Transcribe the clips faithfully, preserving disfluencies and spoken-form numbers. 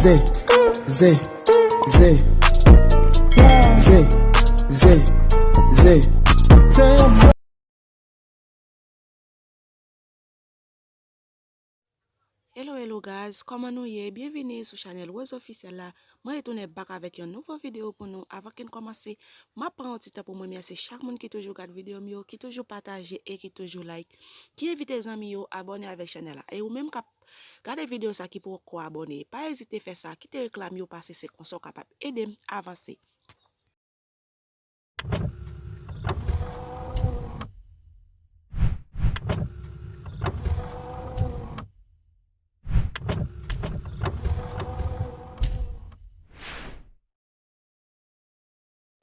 Zé, zé, zé. Zé, zé, zé. Hello, hello guys, kòman nou ye? Byenvini sou chanèl Rose Officiel la. Mwen retounen back avèk yon nouvo videyo pou nou. Avan ke n kòmanse, m ap pran yon ti tan pou m remèsye chak moun ki toujou gad videyo m yo, ki toujou pataje e ki toujou like, ki envite zanmi yo abòne avèk chanèl la. E ou menm k ap gade videyo sa ki poko abòne, pa ezite fè sa, kite reklam yo pase, se konsa w kapab ede m avanse.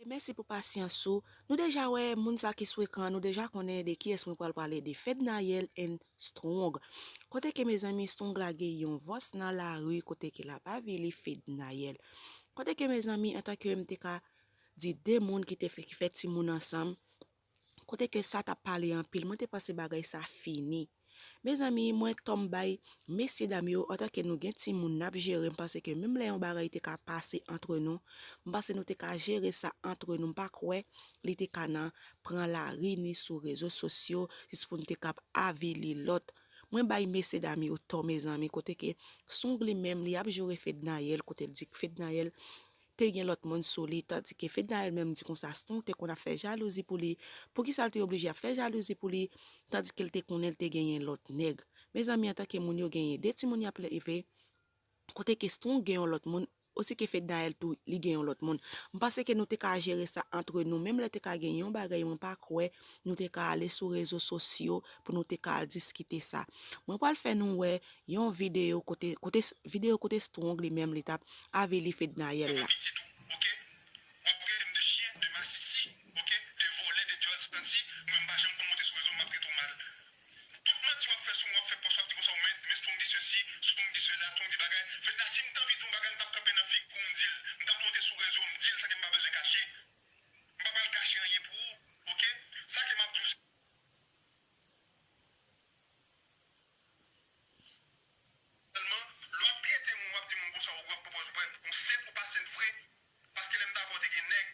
E mèsi pou pasyans ou. Nou deja wè moun sa ki sou ekran, nou deja konnen de kiyès mwen pral pale, de Fednaelle and Strong. Kote ke mezanmi Strong lage yon vòs nan lari, kote ke l ap avili Fednaelle. Kote ke mezanmi, antanke m te ka di de moun ki te fè, ki fè timoun ansanm, kote ke sa t ap pale anpil, mwen te panse bagay sa fini. Mezanmi, mwen tòm bay mesye dam yo, antanke nou gen timoun n ap jere, m panse ke menm lè yon bagay te ka pase antre nou, m panse nou te ka jere sa antre nou, m pa kwè li te ka nan pran lari ni sou rezo sosyo, jis pou n te ka ap avili lòt. Mwen bay mesye dam yo tò, mezanmi, kote ke Strong li menm, li ap joure Fednaelle, kote l di Fednaelle te gen lòt moun sou li, tandike Fednaelle menm di konsa Strong te konn ap fè jalouzi pou li. Poukisa l te oblije ap fè jalouzi pou li, tandike l te konnen l te genyen lòt nèg? Mezanmi, antanke moun yo genyen de timoun y ap leve, kote ke Strong gen yon lòt moun, osi ke Fednaelle tou, li gen yon lòt moun. M panse ke nou te ka jere sa antre nou, menm lè te ka gen yon bagay, mwen pa kwè nou te ka ale sou rezo sosyo pou nou te ka al diskite sa. Mwen pral fè nou wè yon videyo kote, kote, videyo kote Strong li menm li t ap avili Fednaelle la. Pitit ou, oke? W ap rele m de chyen, de masisi, oke? De vòlè, de dyòl santi, mwen m pa janm konn monte sou rezo, m ap trete w mal. Tout manti w ap fè sou mwen, w ap fè pòs, w ap di konsa, men, men Strong di sesi, Strong di sela, Strong di bagay. Fedna, si m t anvi di yon bagay, m t ap kanpe nan figi w, m di l. M t ap monte sou rezo, m di l, san ke m pa bezwen kache. M pa pral kache anyen pou ou, oke? Sa ke m ap di w, sèlman, lè w ap trete moun, w ap di moun konsa, ou ap pran pòz ou pa sent, ou pa sent vre. Paske lè m t avè w, te gen nèg.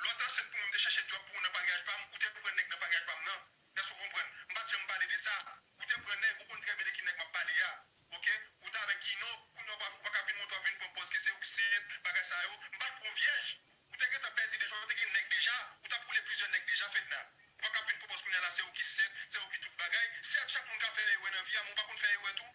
Lè w t ansent pou mwen, m te chèche djòb pou ou nan paryaj pa m, ou te pran nèg nan paryaj pa m nan. Èske w konprann? M pa t janm pale de sa. Ou te pran nèg, ou konn trè byen de ki nèg m ap pale a. Oke? Ou t avèk Gino, kounye a w pa, w pa ka vin montre w ap vin pran pòz ke se ou ki sent, bagay sa yo. M pa t pran w vyèj. Ou te gentan pèdi deja, ou te gen nèg deja, ou t ap koule plizyè nèg deja, Fedna. Ou pa ka vin pran pòz kounye a la, se ou ki sent, se ou ki tout bagay. Sèt, chak moun ka fè erè nan vi a, men ou pa konn fè erè tou.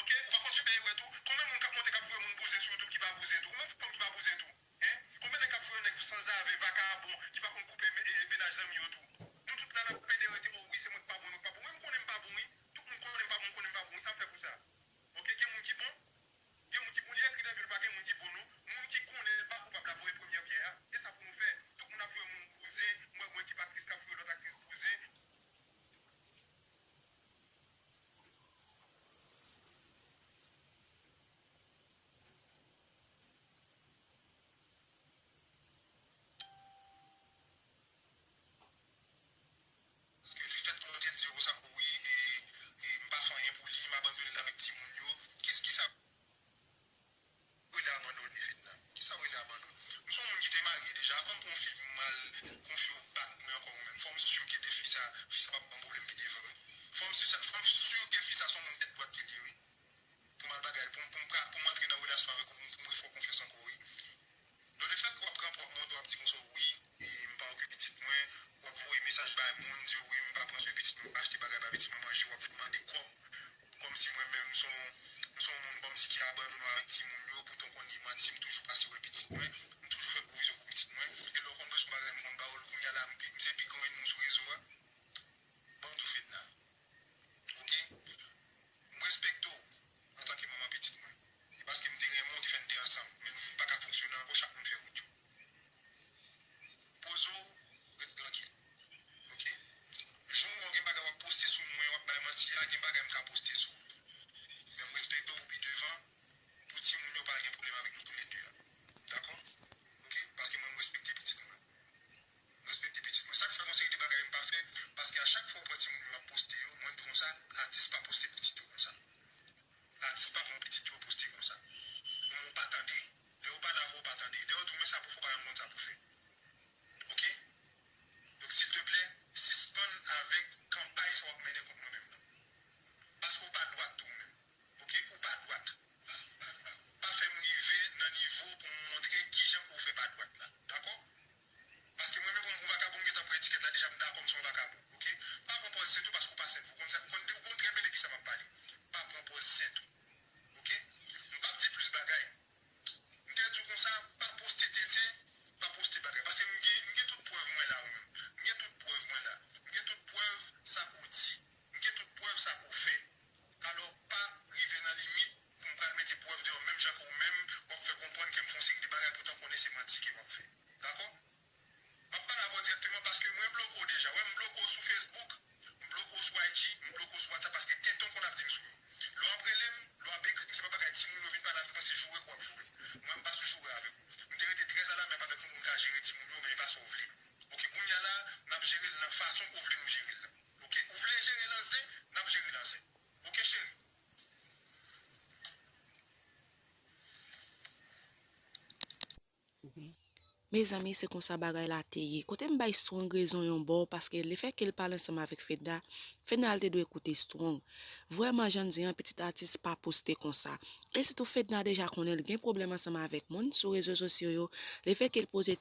Oke? Ou pa konn fè erè tou. Konbyen moun k ap monte k ap voye moun bouzen sou YouTube ki pa bouzen tou? Konbyen fanm ki pa bouzen tou? Hein? Konbyen nèg k ap voye nèg sanzave, vakabon, ki pa konn koupe me-, e, e, mennaj zanmi yo tou? Nou tout la n ap pede rete, o wi, se mwen k pa bon, nou k pa bon. Wi, m konnen m pa bon, wi. Tout moun konnen m pa bon, m konnen m pa bon, wi. Sa m fè pou sa? Oke, gen moun ki bon? Gen moun ki bon, li ekri nan Bib pa gen moun ki bon, non. Moun ki konnen l pa koupab la voye premyè pyè a. E sa pou nou fè. Tout moun ap voye moun bouzen, mwen, mwen ki pa aktris k ap voye lòt aktris bouzen. Paske lefèt ke mwen te di w sa, wi, e, e m pa fè anyen pou li, m abandone l avèk timoun yo. Kis-, kisa w rele abandone, Fedna? Kisa w rele abandone? M se yon moun ki te marye deja. Avan m pran yon fi pou m al konfye w bak mwen ankò, mwen menm. Fò m si ke de fi sa, fi sa p ap ban m pwoblèm pi devan, wi. Fò m si sa, fò m si ke fi sa se yon moun tèt dwat ke l ye, wi. Pou m al bagay, pou m, pou m pra-, pou m antre nan relasyon avèk ou, pou m, pou m refè w konfyans ankò, wi. Donk, lefèt ke w ap pran pwòp mòto, w ap di konsa, wi, e, m pa okipe pitit mwen, w ap voye mesaj bay moun, di yo, wi, m pa pran swen pitit mwen, m pa achte bagay ba pitit mwen manje, w ap mande kòb, kòmsi mwen menm, m se yon, m se yon moun kòmsi ki abandone w avèk timoun yo, poutan w konn li manti, m toujou pase wè pitit mwen, m toujou fè pwovizyon pou pitit mwen, e lè w konn bezwen bagay, m konn ba w l, kounye a la, m pi, m se pi gran enmi w sou rezo a. Ban m di w, Fedna. Oke? M respekte w antanke manman pitit mwen. E paske m te renmen w ki fè n te ansanm. Men nou vin pa ka fonksyone ankò, chak moun fè wout yo. Poze w, ret trankil. Oke? Jou m wè w gen bagay w ap poste sou mwen, w ap bay manti a, gen bagay m ka poste sou ou tou. Men m respekte w pou pi devan, pou timoun yo pa gen pwoblèm avèk nou toulède a. Dakò? Oke? Paske mwen, m respekte pitit mwen. M respekte pitit mwen. Sa k fè gon seri de bagay m pa fè, ki yo poste konsa. Ou pa tande. Lè yo pale avè w, ou pa tande. Lè yo di w men sa pou fè, ou pa janm konn sa pou fè. Oke? Donk, silteplè, sispann avèk kanpay sa w ap mennen kont mwen menm nan. Paske w pa dwat tou ou menm. Oke? Ou pa dwat. Pa fè m rive nan nivo pou m montre kijan pou w fè pa dwat la. Dakò? Paske mwen menm kòm yon vakabon, m gentan pran etikèt la deja, m dakò m se yon vakabon. Oke? Pa pran pòz sent ou paske w pa sent. Ou konn sa, ou konn, ou konn trè byen de kisa m ap pale. Pa pran pòz sent ou. Oke? M p ap di plis bagay. M te di w konsa, pa poste tenten, pa poste bagay. Paske m gen, m gen tout prèv mwen la, ou menm. M gen tout prèv mwen la. M gen tout prèv sa ke w di. M gen tout prèv sa ke w fè. Alò, pa rive nan limit pou m pral mete prèv deyò, menm jan ke w menm, w ap fè konprann ke m fè yon seri de bagay, poutan w konnen se manti ke m ap fè. Dakò? M ap pale avè w dirèkteman paske mwen bloke w deja. Wè, m bloke w sou Facebook, m bloke w sou I G, m bloke w sou WhatsApp paske tenten w konn ap di m sou yo. Lè w ap rele m, lè w ap ekri m, se pa bagay timoun yo vin pale avè m, se joure ke w ap joure. Mwen, m pa sou joure avè w. M te rete trè alamyab avè w pou m ka jere timoun yo, men e pa sa w vle. Oke, kounye a la, n ap jere l nan fason ke w vle nou jere l la. Oke, ou vle jere l an zen, n ap jere l an zen. Oke, cheri? Mezanmi, se konsa bagay la te ye. Kote m bay Strong rezon yon bò, paske lefètke l pale ansanm avèk Fedna, Fedna te dwe koute Strong. Vrèman, jan n di an, pitit atis pa poste konsa. E sitou Fedna deja konnen l gen pwoblèm ansanm avèk moun sou rezo sosyo yo. Lefètke l poze,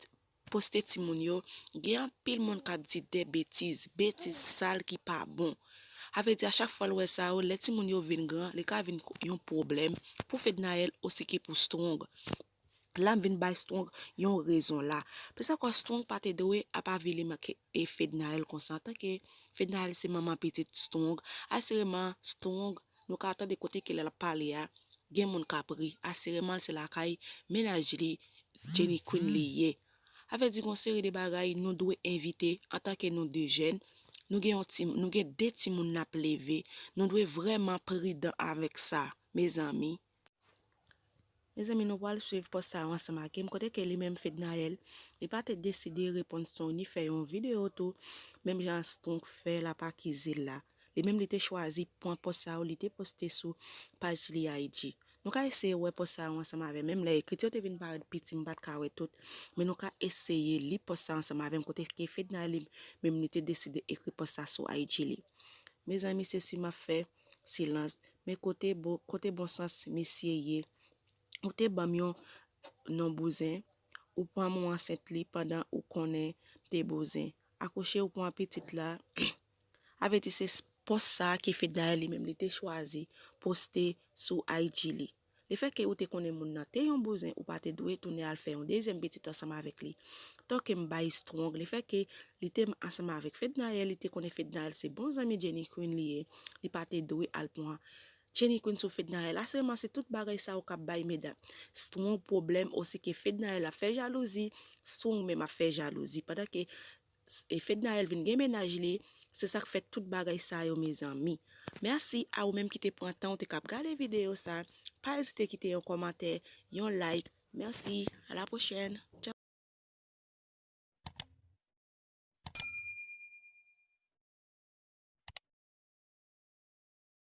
poste timoun yo, gen anpil moun k ap di de betiz, betiz sal ki pa bon. Sa vle di a chak fwa l wè sa yo, lè timoun yo vin gran, li ka vin yon pwoblèm pou Fednaelle osi ke pou Strong. La m vin bay Strong yon rezon la. Plis ankò, Strong pa te dwe ap avili Fednaelle konsa. Antanke Fednaelle se manman pitit Strong, asireman Strong, nou ka tande kote ke l ap pale a, gen moun k ap ri. Asireman se lakay mennaj li, Jenny Queen, li ye. Sa vle di gen yon seri de bagay nou dwe evite antanke nou de jèn. Nou gen yon ti, nou gen de timoun n ap leve. Nou dwe vrèman pridan avèk sa, mezanmi. Mezanmi, nou pral swiv pòs sa yo ansanm ak m, kote ke li menm Fednaelle, li pa te deside reponn Strong ni fè yon videyo tou, menm jan Strong fè l ap akize l la. Li menm li te chwazi pran pòs sa yo, li te poste sou paj li I G. Nou ka eseye wè pòs sa yo ansanm avè m, menm lè ekriti yo te vin parèt piti, m pa t ka wè tout, men nou ka eseye li pòs sa ansanm avè m, kote ke Fednaelle li menm li te deside ekri pòs sa sou I G li. Mezanmi, se si m ap fè silans. Men kote bo, kote bon sans misye ye. Ou te ban m yon non bouzen, ou pran m ou ansent li pandan ou konnen m te bouzen. Akouche ou pran pitit la. Sa vle di se pòs sa a ke Fednaelle li menm li te chwazi poste sou I G li. Lefètke ou te konnen moun nan te yon bouzen, ou pa te dwe tounen al fè yon dezyèm pitit ansanm avèk li. Tanke m bay Strong, lefètke li te ansanm avèk Fednaelle, li te konnen Fednaelle se bon zanmi Jenny Queen li ye, li pa te dwe al pran Jenny Queen sou Fednaelle. Asireman se tout bagay sa yo k ap bay medam Strong pwoblèm, osi ke Fednaelle ap fè jalouzi, Strong menm ap fè jalouzi. Pandan ke e Fednaelle vin gen mennaj li, se sa k fè tout bagay sa yo, mezanmi. Mèsi a ou menm ki te pran tan ou te k ap gade videyo sa. Pa ezite kite yon kòmantè, yon like. Mèsi, a la pwochèn. Tchaw.